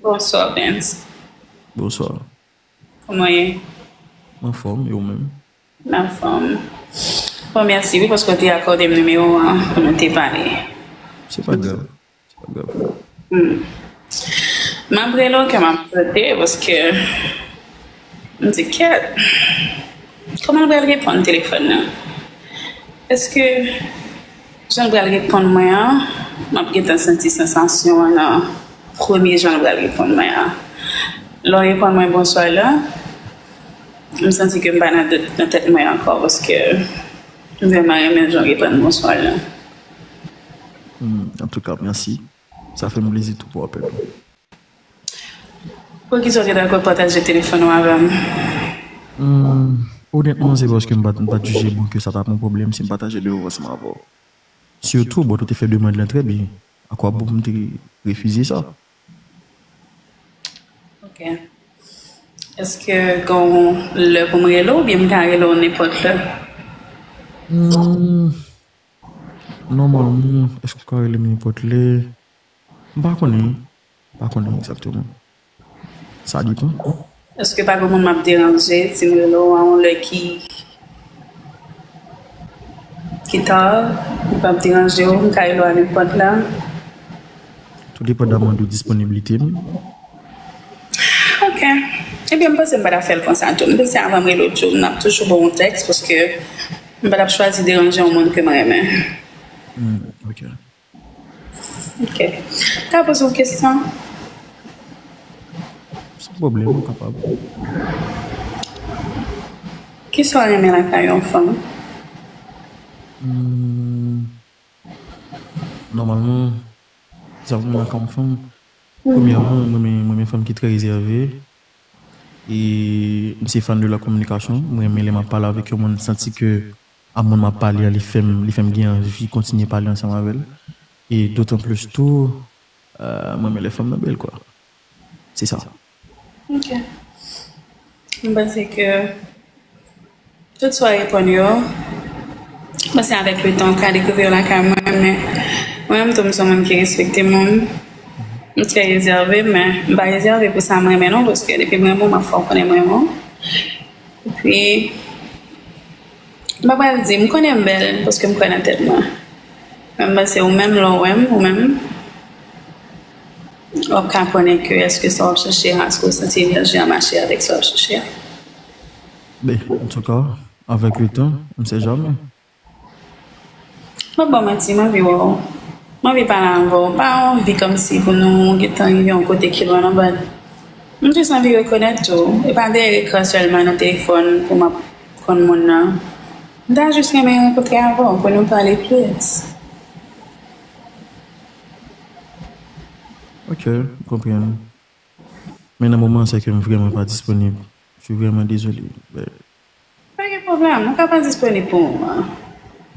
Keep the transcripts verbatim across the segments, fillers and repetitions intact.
Bonswa, Benz. Bonswa. Kòman w ye? M anfòm, e ou menm? M anfòm. Bon, mèsi wi paske w te akòde m nimewo w an pou nou te pale. Se pa grav. Se pa grav. Hmm. M ap rele w ke m ap sote paske m di, kèt, kòman l pral reponn telefòn nan? Èske jan l pral reponn mwen an, m ap gentan santi sansasyon an nan premye jan l pral reponn mwen an? Lè w reponn mwen bonswa la, m santi ke m pa nan dout nan tèt mwen ankò paske m vrèman renmen jan w reponn bonswa la. Hmm, antouka, mèsi. Sa fè m plezi tou pou apèl ou. Poukisa w te dakò pataje telefòn ou avè m? Hmm, onètman, se paske m pa t, m pa t jije bon ke sa t ap yon pwoblèm si m pataje nimewo ansanm avè w. Sitou, bon, ou te fè demann lan trè byen. Akwa bon pou m te refize sa? Ok. Èske gen yon lè pou m rele w oubyen m ka rele w nenpòt lè? Hmm, nòmalman, èske w ka rele m nenpòt lè? M pa konnen. M pa konnen egzakteman. Sa depann. Èske pa gen moun m ap deranje si m rele w a yon lè ki, ki ta? M p ap deranje w, m ka rele w a nenpòt lè. Tou depandaman de disponibilite m. Ok. Ebyen, m panse m pa ta fè l konsa tou. M panse avan m rele w tou, m ap toujou ba w yon tèks paske m pa t ap chwazi deranje yon moun ke m renmen. Hmm, ok. Ok. Ka poze w kesyon? San pwoblèm, ou kapab. Kisa w renmen lakay yon fanm? Hmm, nòmalman, sa pou mwen lakay yon fanm. Premyèman, mwen renmen, mwen renmen fanm ki trè rezève. E m se fan de la communication. Mwen renmen lè m ap pale avèk yon moun, m santi ke a moun m ap pale a, li fè m, li fè m gen anvi kontinye pale ansanm avè l. E dotan plis tou, euh, mwen renmen lè fanm nan bèl, kwa. Se sa. Ok. M panse ke tout sa w reponn yo, m panse avèk letan, w ka dekouvri yo lakay mwen, men mwen menm tou, m se yon moun ki respekte moun. M trè rezève, men m pa rezève pou sa m renmen non, paske depi m renmen w, m ap fè w konnen m renmen w. Epi, m pa pral di, m konnen m bèl, paske m kwè nan tèt mwen. Men m panse ou menm, lè w wè m, ou menm, w ap ka konnen ke èske sa w ap chèche a, èske w santi enèji an mache avèk sa w ap chèche a. Ben, antouka, avèk letan, on sait jamais. M ap ba w manti, m anvi wè w. M anvi pale avè w. M pa anvi kòmsi pou nou gentan rive yon kote ki lwen nan bad. M jis anvi rekonèt ou. E pa dèyè ekran sèlman nan telefòn pou m ap konn moun nan. M ta jis renmen rankontre avè w pou nou pale plis. Ok, m konprann. Men nan moman sa ke m vrèman pa disponib. Je suis vraiment désolé. Pa gen pwoblèm, ou ka pa disponib pou moman.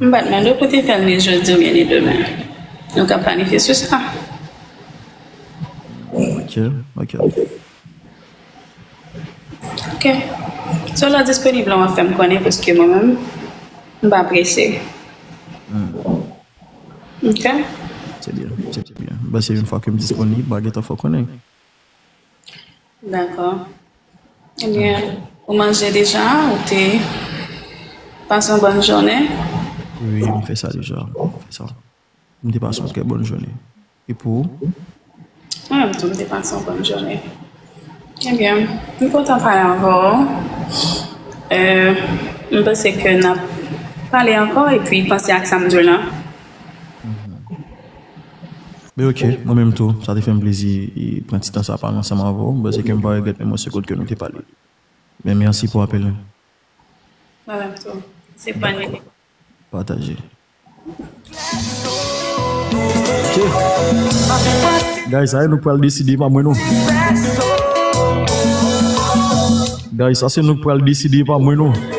M pa t mande w pou te fè l ni jodi oubyen ni demen. Nou ka planifye sou sa. Ok, ok. Ok. So, lè w disponib la, w ap fè m konnen, paske mwen menm, m pa prese. Ok? Se byen, se byen. Ben, se yon fwa ke m disponib, m a gentan fè w konnen. Dakò. Ebyen, ou manje deja? Ou te pase yon bòn jounen? Wi, m fè sa deja. M fè sa. M te pase yon trè bòn jounen. E pou ou? Mwen menm tou, m te pase yon bòn jounen. Ebyen, m kontan pale avè w. Euh, m panse ke n ap pale ankò epi panse ak sa m di w lan. Men ok, mwen menm tou, sa te fè m plezi e pran ti tan sa pale ansanm avè w. M panse ke m pa regrèt menm yon segonn ke nou te pale. Men mèsi pou apèl lan. Mwen menm tou. Se pa nèg. Pataje. Ok. Guys, sa e nou k pral deside, pa mwen non. Guys, sa se nou k pral deside, pa mwen non.